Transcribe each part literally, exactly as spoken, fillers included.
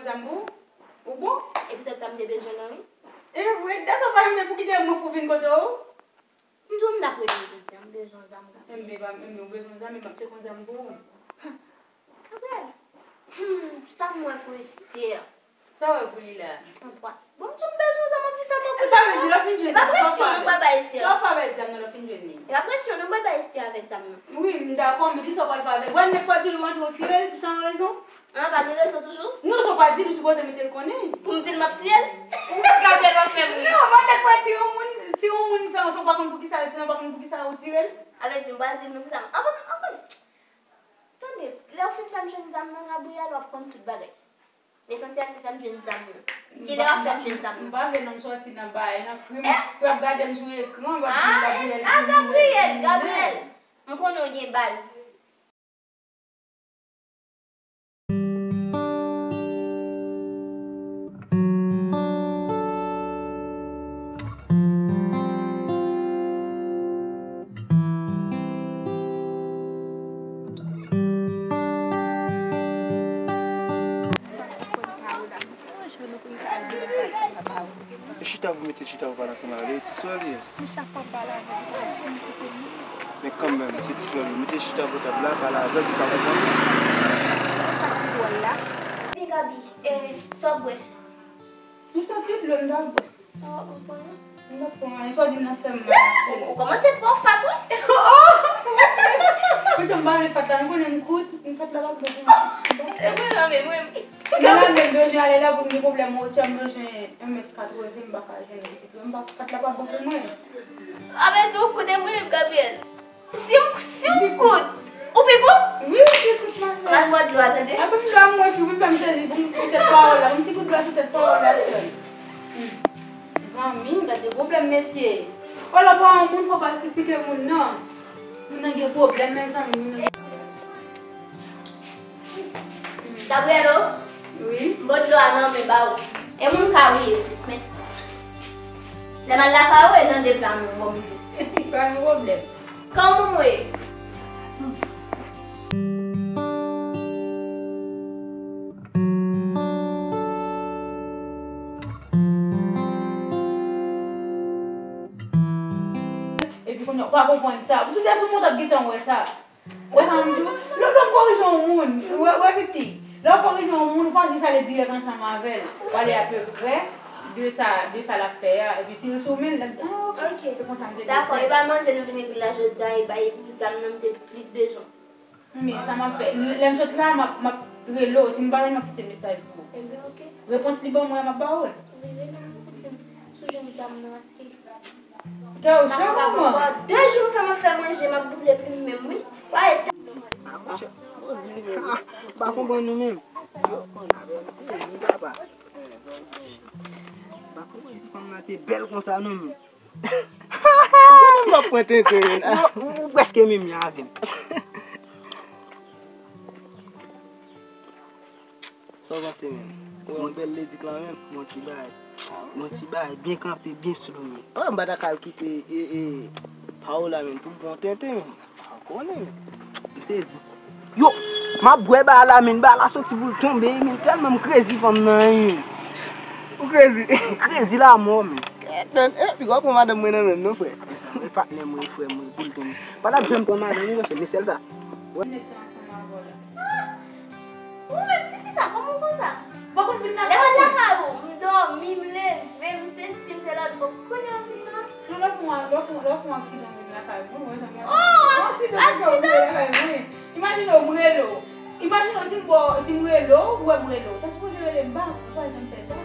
Zam pou ou? Ou bon? E poutèt sa m te bezwen nan, wi. E vre, dèske w pa janm gen pou kite mwen pou vin kote w? M di w m t ap rele w jodi a, m bezwen yon zam, Gabriel. Enben, pa, enben, ou bezwen yon zam, e m ap tcheke yon zam pou ou. Gabriel, hmm, sa m wè pou Esther? Sa w wè pou li la? Antwa. Bon, m di w m bezwen yon zam, anplis sa m ap... Sa vle di, lè w fin jwenn li, sa w fè avè l? E pa presyon non, m pral bay Esther. Sa w fè avè l zam nan, lè w fin jwenn li? E pa presyon non, m pral bay Esther avèk zam nan. Wi, m dakò, men kisa w pral fè avè l? Wè nèg pa di l rantre, w tire l, san rezon? Ah, pa gen rezon toujou? Non, se w pa di l, ou sipoze mete l konnen. Pou m di l m ap tiye l? Ou wè Gabriel pa fè m ri. Non, pa nèg pa tiye yon moun, tiye yon moun san, san w pa konn poukisa, san w pa konn poukisa ou tire l. Sa vle di m pral di l menm sa. An bon, an bon. Tande, lè w fin fè m jwenn zam nan, Gabriel, w ap konn tout bagay. Lesansyèl se fè m jwenn zam nan. Kilè w ap fè m jwenn zam nan? M pa vle non m sòti nan bagay, nan krim, pou y ap gade m sou ekran, y ap di m Gabriel kriminèl, Gabriel, kriminèl. M konnen w gen baz. E chita pou mete chita pou pale ansanm avè l, e ti sè w li ye. Men kanmenm, se ti sè w li ye. Mete chita pou tab la, pale avè l, pou l ka konprann. Sa ki dwòl la? Epi Gaby, e, sa w bwè? M soti dlo, m ta bwè. Oh, ou pran? M pa pran anyen, sa w di m nan fè m mal. Ou kòmanse twò fat, wi. Poutan m pa vle fat la, nou konnen m kout, m fat la pa bon pou mwen. E mwen la menm, mwen. Nan lame m bezwen ale la pou m gen pwoblèm wotè, m bezwen yon mèt katreven, m pa ka jwenn pitit mwen, m pa, fat la pa bon pou mwen. Sa vle di ou kout e mwen menm, Gabriel. Si m, si m kout, ou pi kout? Wi, ou pi kout, ma cheri. Al bwè dlo a, tande. Apre m dlo a, mwen tou, pou m fè m sezi, pou m, pou tèt pawòl la, pou m ti kout dlo a sou tèt pawòl la sèl. Hmm. Mezanmi, gade pwoblèm mesye. O, lè w pa yon moun, fò w pa kritike moun nan. Moun nan gen pwoblèm, mezanmi, moun nan gen pwoblèm. Gabriel o? Wi. M pot dlo a nan men ba ou. E moun ka wi, men lè m al lakay ou, e nan de pla m ban m tou. Pa gen pwoblèm. Kòman w ye? Epi kounye a, ou pa konprann sa. Ou sou de sou moun t ap gentan wè sa. Wè sa m di w? Lè, lè w korije yon moun, wè, wè Victor, lè w korije yon moun, ou pa jis ale dirèk ansanm avè l. Ou ale apeprè de sa, de sa l ap fè a. Epi si l sou men l, l ap di, ah, ok, se konsa m te vle fè. Dakò, e pa manje nou vin regle la jodi a, e bay pou zam nan m te plis bezwen. Men sa m ap fè, lè m sot la, m ap, m ap rele w. Si m pa jwenn w, m ap kite mesaj pou ou. Enben, ok. Repons li ban mwen, m ap ba ou l. Rive nan m pou di m si w jwenn zam nan, paske Kè w cho, manman. De jou m fè m ap fè manje, m ap boule plim menm, wi. Wa e. M pa konprann nou menm. Yo, konn avè m, se vre, papa. M pa konprann si fanm nan te bèl konsa, non, menm. M ap pran tenten, menm. Ou, ou prèske menm jan avè m. Sa w panse menm? Ou wè yon bèl ledik la menm? Bon ti bagay. Bon ti bagay, byen kanpe, byen souliye. Ah, m pa ta ka al kite, e, e, Paola menm pou m pran tenten menm. Ou konnen menm. M sezi. Yo, m ap bwè bagay la menm, bagay la soti pou l tonbe, menm tèlman m krezi fanm nan, menm. Ou krezi? M krezi la mò, menm. Kèt, menm. E, piga w pran madanm mwen nan menm non, frè. E patnè mwen, frè mwen, pou l tonbe. Pa t ap janm pran madanm mwen, frè, men sèl sa. Wè. Ou menm, tifi sa, kòman w konsa? Ou pa konn vin lakay ou? Lè m al lakay ou, m dòmi, m leve, m sezi, m se lòt bò. Kounye a w vin la? Non, lè w fè yon, lè w fè, lè w fè yon aksidan, m vin lakay ou. Mwen, zanmi, oh, aksidan ki fè w vin lakay mwen. Imajine w, m rele w. Imajine w, si m bo, si m rele w, ou wè m rele w. Ou ta sipoze rele m ba, ou pa janm fè sa.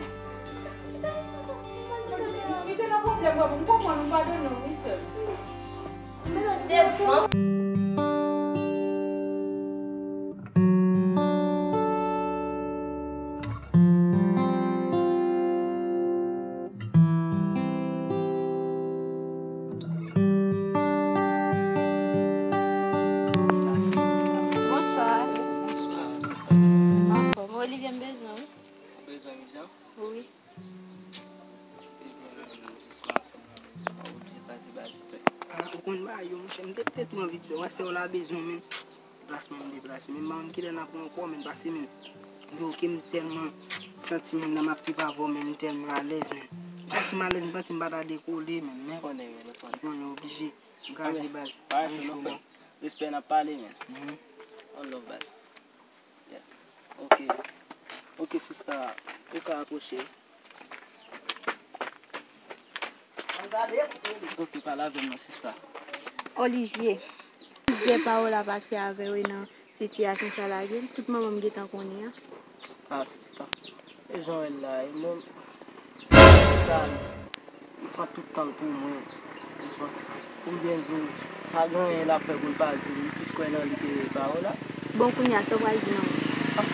Ki ta sipoze, ki ta sipoze? Ou te nan pwoblèm, mwen, m konprann, m padone w, wi, sè m. Bonswa. Bonswa, sista. M anfòm. Olivier, m bezwen w, wi. Ou bezwen Olivier? Wi. Ah, ou konn bagay yo, monchè, m te, te tou anvi di w, wè sè w la bezwen, men deplasman, m deplase, men m pa konn kilè n ap rankò, men pase, men yo, ke m tèlman Santi, menn, nan m ap trip avè w, menn, m tèlman alèz, menn. M santi m alèz, m santi m pa ta dekole, menn, men. Konnen, menn, konnen. Konnen, oblije. M kraze baz. Pa sou non, frè. Respè n ap pale, menn. Mhm. One love, baz. Yeah. Ok. Ok, sista, ou ka apwoche. Ok, pale avè m non, sista. Olivier, plizyè Paola pase avè w nan sitiyasyon sa lage m. Tout manman m gentan konnen an. Ah, sista. E jan w wè l la, e mwen, sa, li pran tout tan l pou mwen. Jis mwen, pou m byen di w, pa gen anyen l ap fè pou l pa di m. Li plis kwè nan li ke Paola. Bon, kounye a, sa w pral di manman? Ah,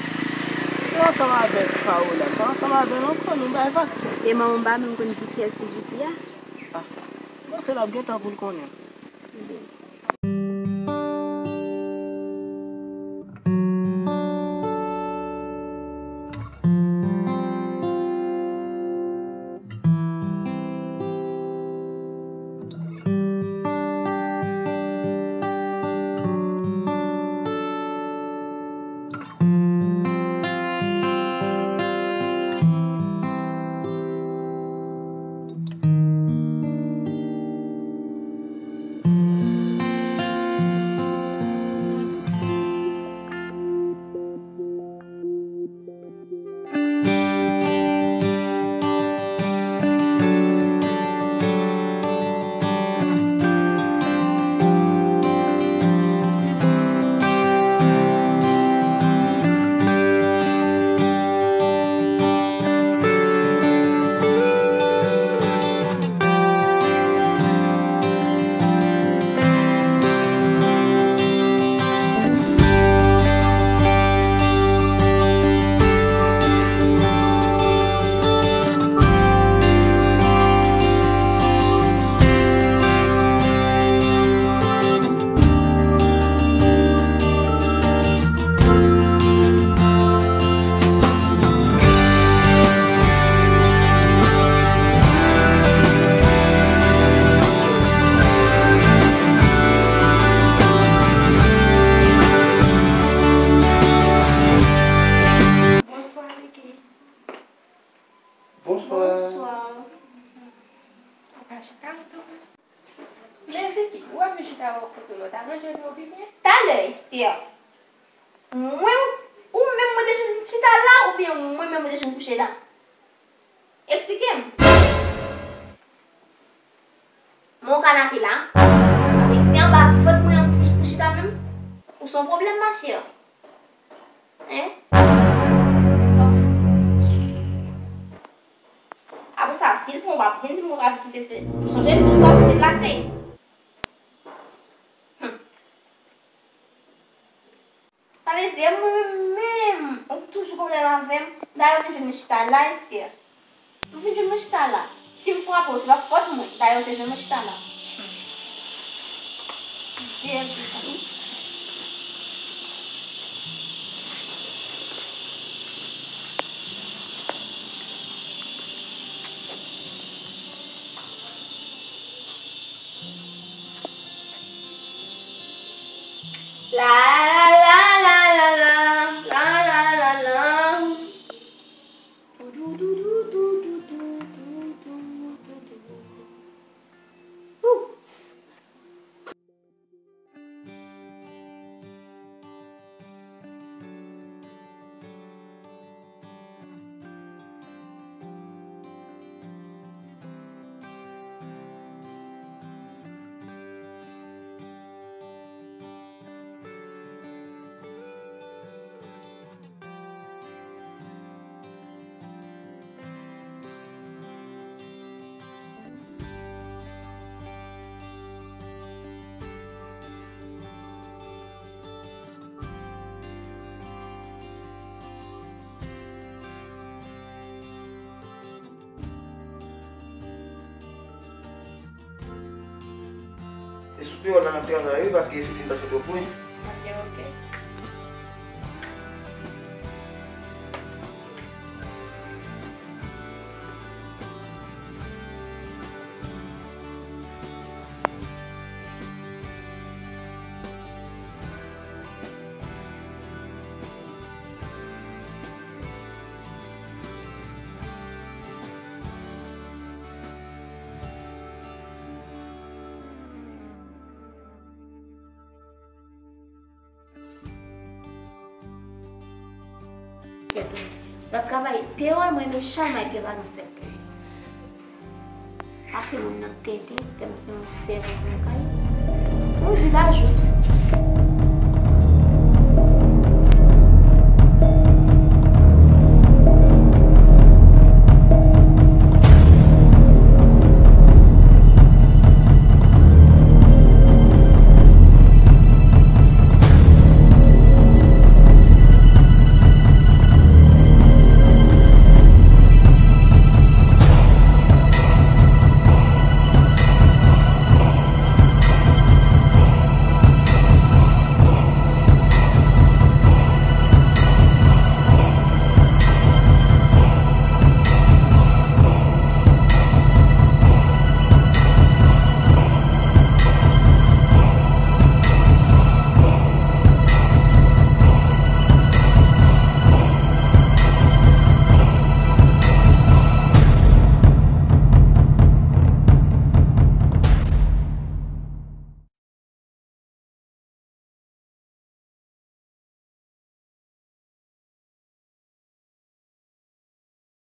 mwen ansanm avèk Paola, m pa ansanm avè l ankò, nou bay vag. E manman m pa menm konn pou kiyès ki Vicky a? Ah, m panse l ap gentan pou l konnen. Byen. Bonswa, Vicky. Bonswa. Bonswa. Ou ka chita, ou tou. Men Vicky, ou wè m chita bò kote w la, w ta ranje nou byen? Talè, Esther. Mwen, ou menm mwen te jwenn chita la, oubyen mwen menm mwen te jwenn kouche la? Eksplike m. Mwen kanape la. Avèk se anba vant mwen an pou chita menm. Ou se yon pwoblèm, ma chère. Hein? Oh. Apre sa, si l pran w, w ap vin di m konsa ki se, se, ou sonje m di w sa w te deplase. Hmm. Sa vle di, e mwen menm, ou toujou pwoblèm avè m. Dayè, ou vin jwenn mwen chita la, Esther. Ou vin jwenn mwen chita la. Si m frape w, se pa fòt mwen. Dayè, ou te jwenn mwen chita la. Hmm. Vye, vye. La, la, la. Oops. E sou kreyòl la n ap travay wi, paske Esoudin pa fè twòp wi. Ok, ok. L ap travay pye pa l, mwen menm chalmay pye pa l m fèk. Pase moun nan tete, tèm nan sèvèl nan kay. Yon jou l ajoute.